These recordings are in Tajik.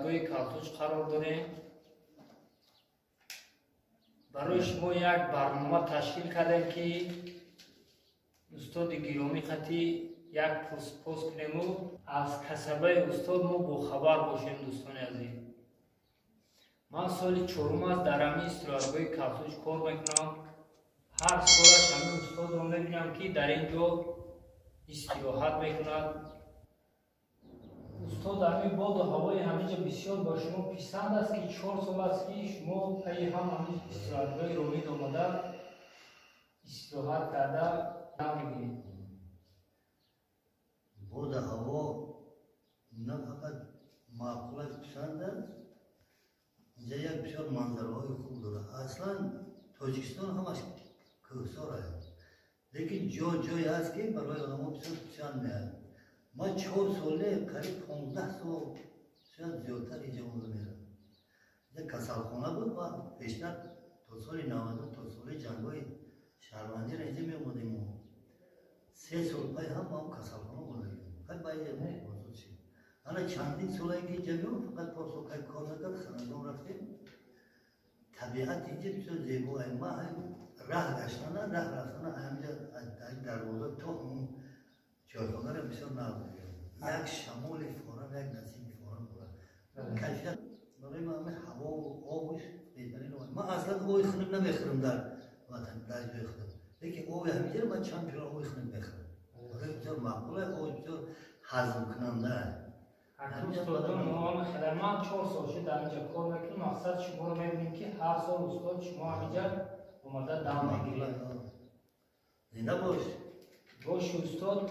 Истироҳатгоҳи Калтуч қарор дорем. Барои шумо як барнома ташкил кардем, ки устоди гиромӣ қатӣ як пурсупос кунему аз касабаи устод мо бохабар бошем. Дӯстони азиз, ман соли чорум аст дар ҳамин истироҳатгоҳи Калтуч кор мекунам. Ҳар солаш ҳамин устодро мебинам, ки дар ин ҷо истироҳат мекунад. Устод, ҳамин боду ҳавои ҳаминҷо бисёр ба шумо писанд аст, ки 4 сол аст, ки шумо пайи ҳам ҳамин истироҳатгоҳи Ромид омада, истироҳат карда дам мегиред. Боду ҳаво на фақат маъқул аст, писанд аст, инҷа як бисёр манзараҳои хуб дорад. Аслан Тоҷикистон ҳамаш кӯҳсор аст, лекин ҷо ҷое ҳаст, ки барои одамо бисёр писанд меояд. Ман 4 соле, қариб 15 сол, шояд зиёдтар, инҷа омада меравам. Инҷа касалхона буд ва пештар то соли 90, то соли ҷангҳои шаҳрвандиро инҷа меомадем. Мо 3 сол пай ҳам мо касалхона омадагем. Хай, баъд шид. Ана чандин солае ки инҷа меом, фақат порсол кай кор накард, Ханадон рафтем. Табиат инҷа бисёр зебоа. Ма раҳ гаштана, раҳ рафтана, ҳаминҷа дарвоза то ҳамун чойхонаро бисёр нағз мегирам. Як шамоли форам, як насими форам дорад, кайфият. Барои ман ҳамин ҳавову обуш беҳтарин. Ман аслан оби хунук намехӯрам дар ватан, дар ҷои худам, лекин оби ҳаминҷаро ман чанд пиёла оби хунук мехӯрам. Барои бисёр маъқул, оби бисёр ҳазмкунанда. Устодон, ман 4 сол шуд дар инҷа кор мекунам. Мақсад, шуморо мебинем, ки ҳар сол, устод, шумо ҳаминҷа омада дам мегиред. Зинда бош. Боши, устод.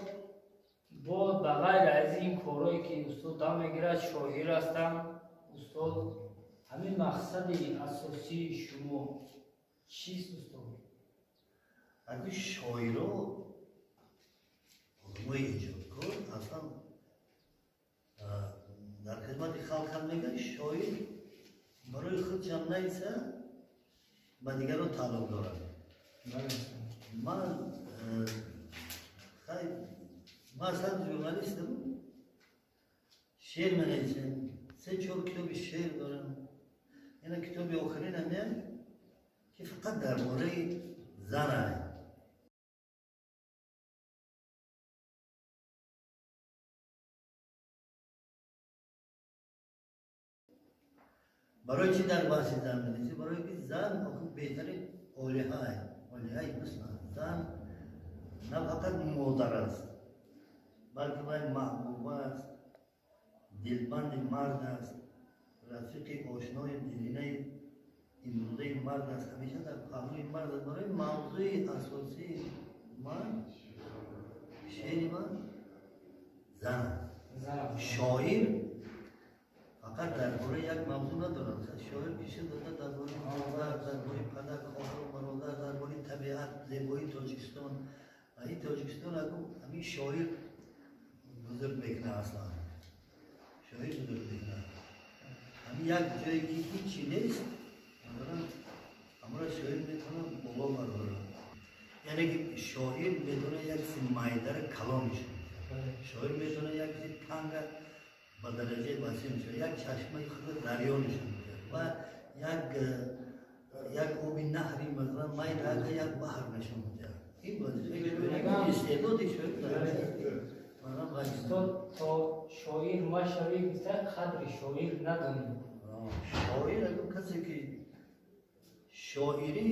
Бо ба ғайр аз ин корҳое, ки устод дам мегирад, шоир ҳастам. Устод, ҳамин мақсади асосии шумо чист, устод? Аги шоиро, одамои эҷодкор аслан дар хизмати халқ ҳам мегӯяд. Шоир барои худшам нависа, ба дигарон тааллуқ дорад. Ман ман аслан журналистам, шеър менависем, се чор китоби шеър дорам. Ина китоби охиринам я, ки фақат дар бораи зан аст. Барои чӣ дар баҳси зан менависӣ? Барое ки зан беҳтарин олиҳа, олиҳаи ҳусн аст. Зан на фақат модар аст, балки вай маҳбуба аст, дилбанди мард аст, рафиқи ошнои диринаи имрӯзаи мард аст, ҳамеша дар паҳлӯи мард аст. Барои мавзӯи асосии ман, шеъри ман зан аст. Шоир фақат дар бораи як мавзӯъ надорад. Шоир ки шеър дода, дар бораи модар, дар бораи падар, хоҳару бародар, дар бораи табиат, зебоии Тоҷикистон. Ин Тоҷикистон ҳамин шоир бузург мекунад, аслан шоир бузург мекунад. Ҳамин як ҷое ки ҳичи нест, масалан, ҳамора шоир метавонад боло бардорад. Яъне ки шоир метавонад як чизи майдара калон нишон диҳад, шоир метавонад як чизи танга ба дараҷаи васеъ нишон, як чашмаи худро дарё нишон медиҳад ва як оби наҳри, масалан, майдака як баҳр нишон медиҳад. Ин вазифаи истеъдоди шоир. Устод, то шоир машавӣ, гуфта, қадри шоир надонӣ. Шоир агар касе ки шоирӣ,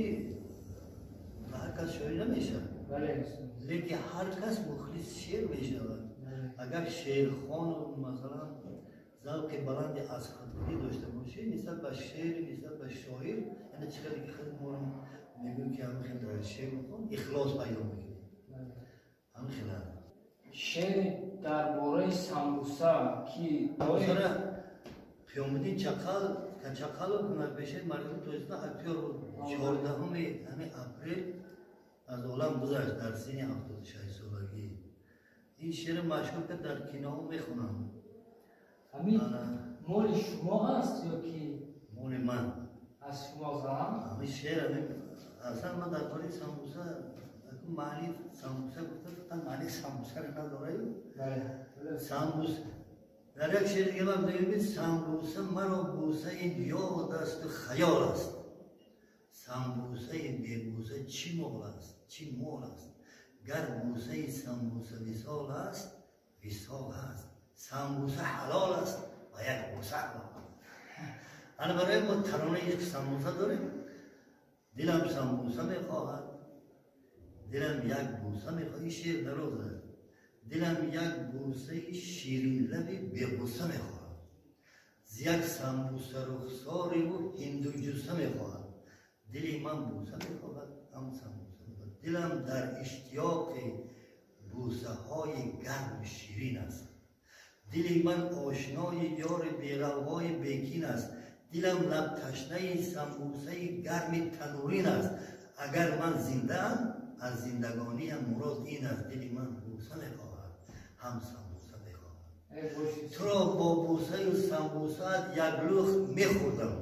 ҳар кас шоир намешавад, лекин ҳар кас мухлис шеър мешавад, агар шеърхону, масалан, завқи баланди аз худкунӣ дошта бошӣ нисбат ба шеър, нисбат ба шоир. Яъне чӣ қадр ки худ моро мегӯем, ки ҳамин хел дар шеър мехон, ихлос пайдо мекунӣ, ҳамин хел. Шеъри дар бораи самбуса ки? Қиёмуддин Чақал, Чақалов, ҳунарпешаи мардуми Тоҷикистон, актёр буд, 14-уми ҳамин апрел аз олам гузашт дар синни 76-солагӣ. Ин шеъри машҳур ки дар киноҳо мехонанд. Ҳамин моли шумо аст ё ки? Моли ман. Аз шумо зан? Ҳамин шеър аслан ман дар бораи самбуса. Маъни самбуса гуфта, фақат маъни самбусаро надораю. Самбус Дар як шеъри дига ман мегӯям, ки самбуса маро бӯсаи ёд асту хаёл аст, самбусаи бебӯса чӣ мол аст, чӣ мол аст, гар бӯсаи самбуса висол аст, висол аст, самбуса ҳалол аст ва як бӯса ҳалол аст. Ана барои мо таронаи ишқи самбуса дорем. Дилам самбуса мехоҳад, дилам як бӯса мехоҳад. Ин шеър дароз аст. Дилам як бӯсаи ширинлаби беғусса мехоҳад, як самбуса рухсориву ҳиндуҷусса мехоҳад. Дили ман бӯса мехоҳад, ҳам самбуса мехоҳад. Дилам дар иштиёқи бӯсаҳои гарму ширин аст. Дили ман ошнои ёри беғавғои бекин аст. Дилам лабташнаи самбусаи гарми танурин аст. Агар ман зиндаам, аз зиндагониам мурод ин аст. Дили ман бӯса мехоҳад, ҳам самбуса мехоҳад. Туро бо бӯсаю самбусаат як лӯх мехӯрдам.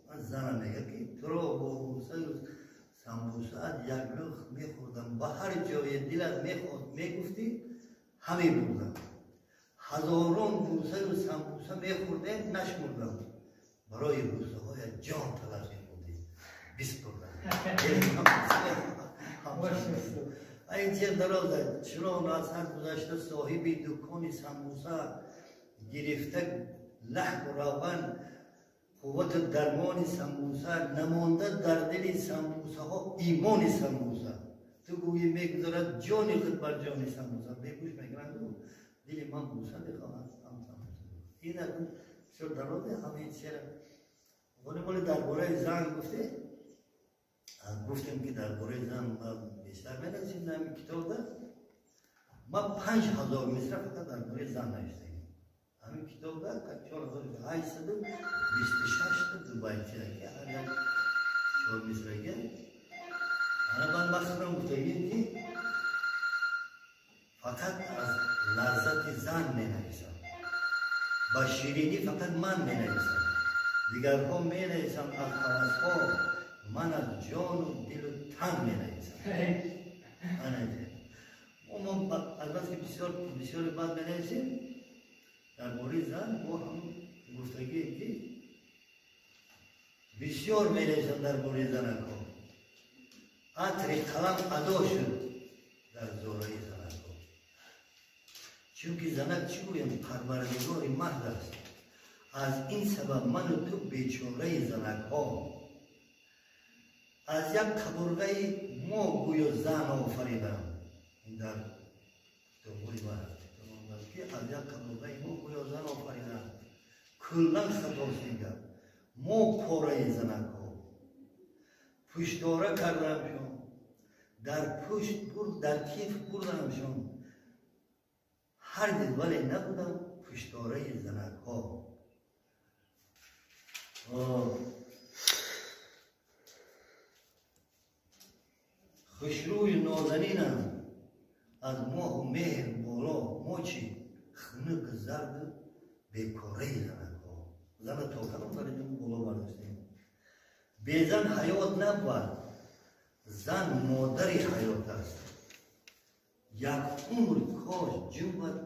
Ман занам мегӯяд, ки туро бо бӯсаю самбусаат як лӯх мехӯрдам. Ба ҳар ҷое дилат мехост мегуфтӣ, ҳаме бурдам. Ҳазорон бӯсаю самбуса мехӯрдем, нашмурдам. Барои бӯсаҳоят ҷон талаб мемудӣ, биспурдам. Ин чиз дароз аст. Чунон аз ҳар гузашта соҳиби дукони самбуса гирифта лаҳму равған, қуввату дармони самбуса, намонда дар дили самбусаҳо имони самбуса. Ту гӯӣ мегузорад ҷони худ бар ҷони самбуса. Бегӯш мекунанд, дили ман бӯса мехоҳад, ҳам самбуса. Ин бисёр дароз аст. Ҳамин шеър моли дар бораи зан гуфте, гуфтем, ки дар бораи зан бештар менависем дар ҳамин китобда. Ман 5000 мисра фақат дар бораи зан навиштагим. Ҳамин китобда 4826 дубайтия, ки ҳар як 4 мисраге. Ана ман махсусан гуфтагим, ки фақат аз лаззати зан менависам, ба ширинӣ фақат ман менависам, дигарҳо менависам аз ҳавасҳо, ман аз ҷону дилу тан менависам. Мо албатта ки бисёр бисёре бад менависем дар бораи зан. Бо ҳам гуфтагие, ки бисёр менависам дар бораи занакҳо, атри қалам адо шуд дар зораи занакҳо. Чунки занак, чӣ гӯям, парвардигори мард аст. Аз ин сабаб ману ту бечораи занакҳо. Аз як қабурғаи мо гӯё зан офаридам. Ин дар китобҳои ман аст, ки аз як қабурғаи мо гӯё зан офаридам. Куллан хатост ин гап. Мо пораи занакҳо. Пуштора кардамшон, дар пушт бур, дар киф бурдамшон ҳаргиз, вале набудам пуштораи занакҳо. Хушрӯю нозанинам, аз моҳу меҳр боло, мо чӣ хунук, зарду бекораи занакҳо. Зана то кадом дараҷа боло бардоштем. Безан ҳаёт набуд, зан модари ҳаёт аст. Як умр кош ҷунбад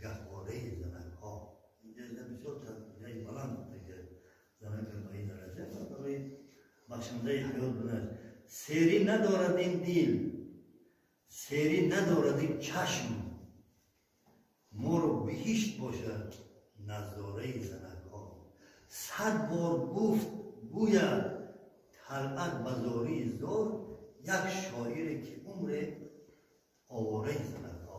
гаҳвораи занакҳо. Инҷа бисёр ҷои баланд занак ба ин дараҷа барои бахшандаи ҳаёт будааст. Серӣ надорад ин дил, серӣ надорад ин чашм, моро биҳишт бошад назораи занакҳо. 100 бор гуфт гӯяд талъат ба зории зор, як шоире ки умре овораи занакҳо.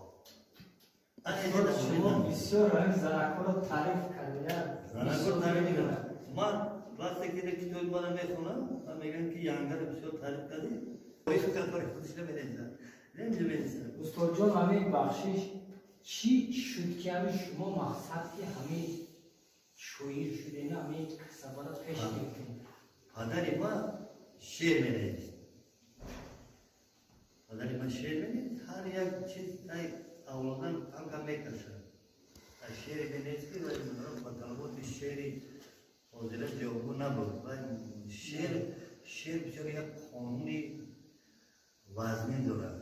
Шумо бисёр ҳамин занакҳоро таъриф кардед. Занакҳоро таъриф кардам. Ман вақте ки китоби мана мехонам, ман мегӯям, ки янгаро бисёр таъриф кардӣ. Худаш наменависад, наменависад. Устодҷон, ҳамин бахшиш, чӣ шуд, ки ҳамин шумо мақсад, ки ҳамин шоир шудем, ҳамин касабаро пеш гирифтем? Падари ман шеър менавист. Падари ман шеър менавист. Ҳар як чиз авлодан кам кам мекашад. Аз шеъре менавист, ки ба талаботи шеъри ҳозира ҷавобгӯ набуд. Шеър бисёр як қонуни вазнин дорад.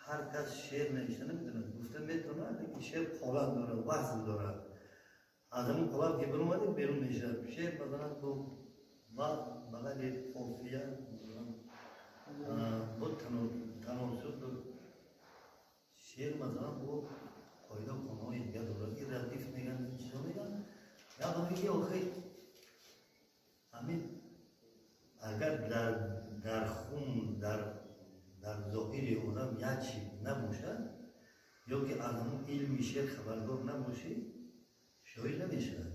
Ҳар кас шеър навишта наметавонад, гуфта метавонад, лекин шеър қолаб дорад, вазн дорад. Аз ҳамон қабл ки биромадем берун мешавад. Шеър масалан бо бағайри қофия бо таносуб шеър масалан бо қоида қонунҳои дигар дорад. Ин радиф мегӯянд, ин чизо мегӯянд. Як ки охир ҳамин агар дар хун дар зоҳири одам як чиз набошад ё ки аз ҳамон илми шеър хабардор набошӣ, шоир намешавад.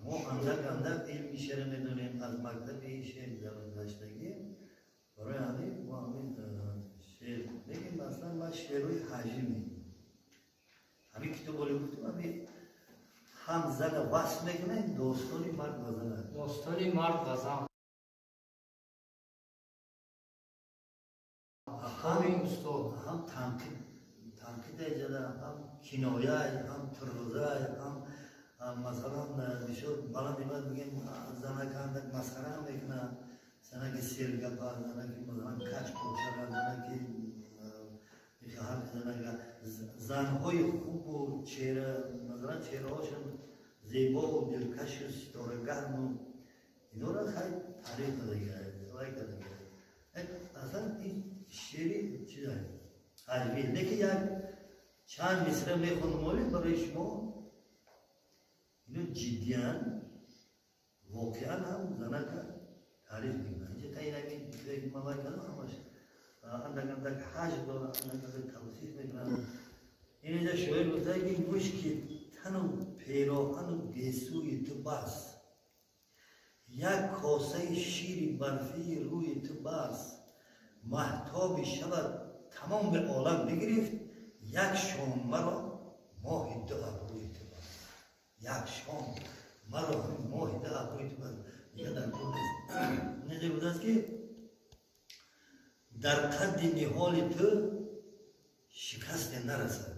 Мо андак андак илми шеър медонем, аз мактаби шеър гузаштагием. Барои ҳамин мо ҳамин шеър лекин аслан ман шеърҳои ҳаҷӣ мегӯям. Ҳамин китоб оли гуфтем, ҳамин ҳам зана васф мекунад, достони мард ва зана. Достони мард ва зан. Ҳам танқид ҷада, ҳам киноя, ҳам турғуза, ҳам масалан бисёр баланд ибад мегӯем, занака андак масхара ҳам мекунад, занаки сергапа, занаки масалан кач кошара, занаки занҳои хубу чеҳра, масалан чеҳраҳошон зебову дилкашу ситорагарму инора хай таъриф кардагиа, вай кардагиа. Аслан ин шеъри чиза ҳаҷвӣ, лекин як чанд мисра мехонам оли барои шумо. Ино ҷиддиян воқеан ҳам занака таъриф мекунад. Инҷа та инами ман вай кардам, ҳамаш андак андак ҳаҷв дорад, андак андак тавсиф мекунад. Ин инҷа шоир гуфта ки мушки тану пероҳану гесӯи ту бас, як косаи шири барфии рӯи ту бас, маҳтоби шабат тамоми олам бигирифт, як шом маро моҳи ду абрӯи ту бас. Як шом маро моҳи ду абрӯи ту бас. Дигар дар кор нест. Инҷа гуфтааст ки дар қадди ниҳоли ту шикасте нарасад.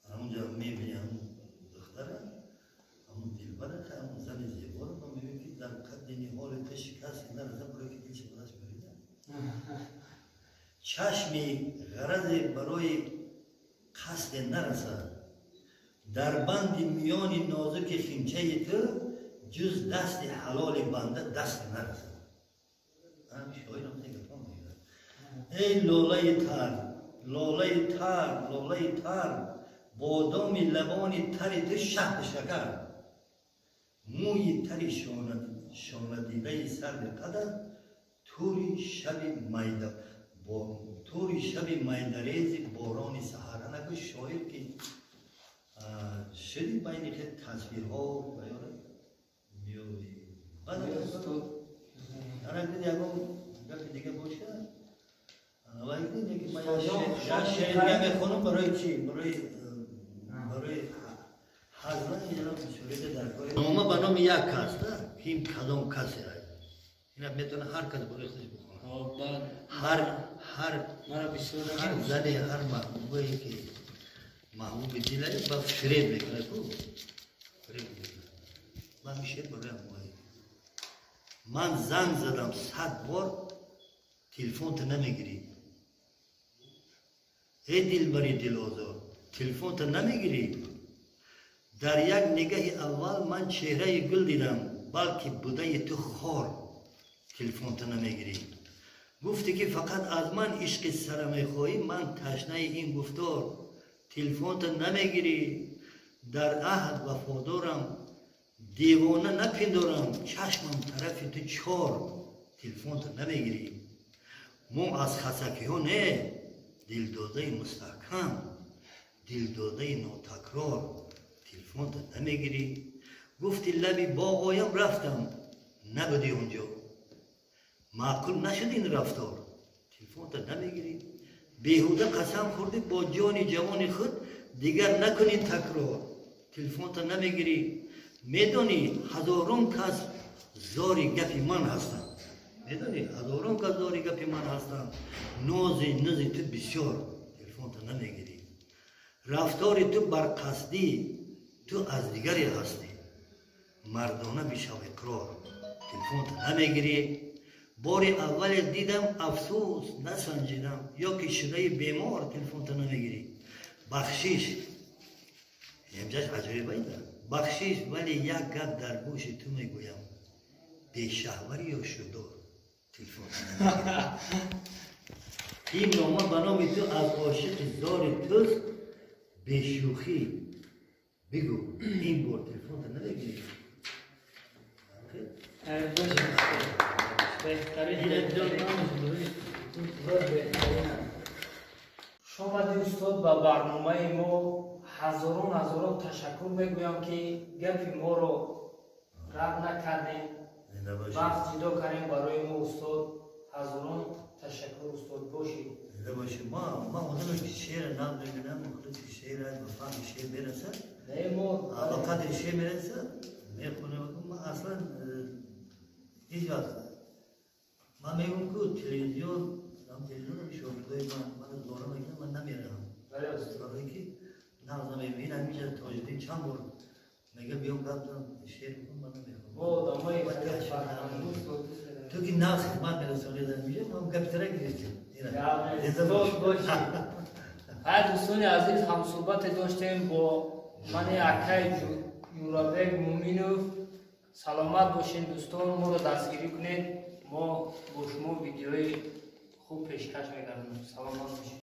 Ҳамунҷа мебини ҳамун духтара, ҳамун дилбара, ҳамун зани зеборо ман мебинем ки дар қадди ниҳоли ту шикасте нарасад, барои ки дилши худаш мебинад. Чашми ғаразе барои қасде нарасад. Дар банди миёни нозуки химчаи ту ҷуз дасти ҳалоли банда даст нарасад. Шоирам гапон мегӯяд. Эй лолаи тар, лолаи тар, лолаи тар, бодоми лабони тари ту шаҳди шакар, мӯи тари шонадидаи сарви қадат, тури шаби майда тури шаби майдарези борони саҳар. Анаку шоир ки шуди байни хел тасвирҳо баёра меёбӣ. Баъд ягон гапи дига бошад, ман як шеъри дига мехонам. Барои чӣ? Барои ҳазрат нома ба номи як кас, ким кадом касе ина метавона ҳар кас барои худаш бихонад. Ҳар зане, ҳар маҳбубае ки маҳбуби дилае ба фиреб мекунад, ку фиреб мекунад. Ман шеър барои ҳамоҳӣ. Ман занг задам 100 бор, телефонта намегирӣ. Эй дилбари дилозор, телефонта намегирӣ. Дар як нигаҳи аввал ман чеҳраи гул дидам, балки будаи ту хор, телефонта намегирӣ. Гуфтӣ ки фақат аз ман ишқи сара мехоҳӣ, ман ташнаи ин гуфтор, телефонта намегирӣ. Дар аҳд вафодорам, девона напиндорам, чашмам тарафи ту чор, телефонта намегирӣ. Мо аз хасакиҳо не, дилдодаи мустаҳкам, дилдодаи нотакрор, телефонта намегирӣ. Гуфти лаби боғ оям, рафтам, набудӣ онҷо. Маъқул нашуд ин рафтор, телефонта намегирӣ. Беҳуда қасам хӯрдӣ бо ҷони ҷавони худ, дигар накунӣ такрор, телефонта намегирӣ. Медонӣ ҳазорон кас зори гапи ман ҳастанд, медонӣ ҳазорон кас зори гапи ман ҳастанд, нози низи ту бисёр, телефонта намегирӣ. Рафтори ту барқасдӣ, ту аз дигаре ҳастӣ, мардона бишав иқрор, телефонта намегирӣ. Бори аввале дидам, афсӯс насанҷидам, ё ки шудаи бемор, телефонта намегирӣ. Бахшиш, Имҷаш аҷоиб айда. Бахшиш, вале як гап дар гӯши ту мегӯям. Бешаҳварӣ ё шудор? Телефон. Ин нома ба номи ту аз ошиқи зори туст. Бешӯхӣ бигӯ, ин бор телефонта намегирӣ? Беҳтарин. Шомади, устод, ба барномаи мо. Ҳазорон ҳазорон ташаккур мегӯям, ки гапи моро рад накардем, вақт ҷудо кардем барои мо, устод. Ҳазорон ташаккур, устод, бошед. Зинда бошед. Ма одаме ки шеъра нағз мебинам, мухлиси шеър аст, ба фаҳми шеър мерасад, ба қадри шеър мерасад, мехонам. Ма аслан ҳеҷ вақт ман мегӯм, ку телевизион, телевизион шогирдои ман мана зора мекунам, ман намеравам, барое ки нағз намебинам. Ҳаминҷа Тоҷиддин чанд бор мега, биём, гап зан, шеър бикун, ман намехонам. Ту ки нағз хидмат мерасонӣ дар инҷа, ман гапитара гирифтем. Ҳай, дӯстони азиз, ҳамсӯҳбате доштем бо мани акай Ҷӯрабек Муъминов. Саломат бошед, дӯстон, моро дастгирӣ кунед, мо бо шумо видеои хуб пешкаш мегардонем. Саломат бошед.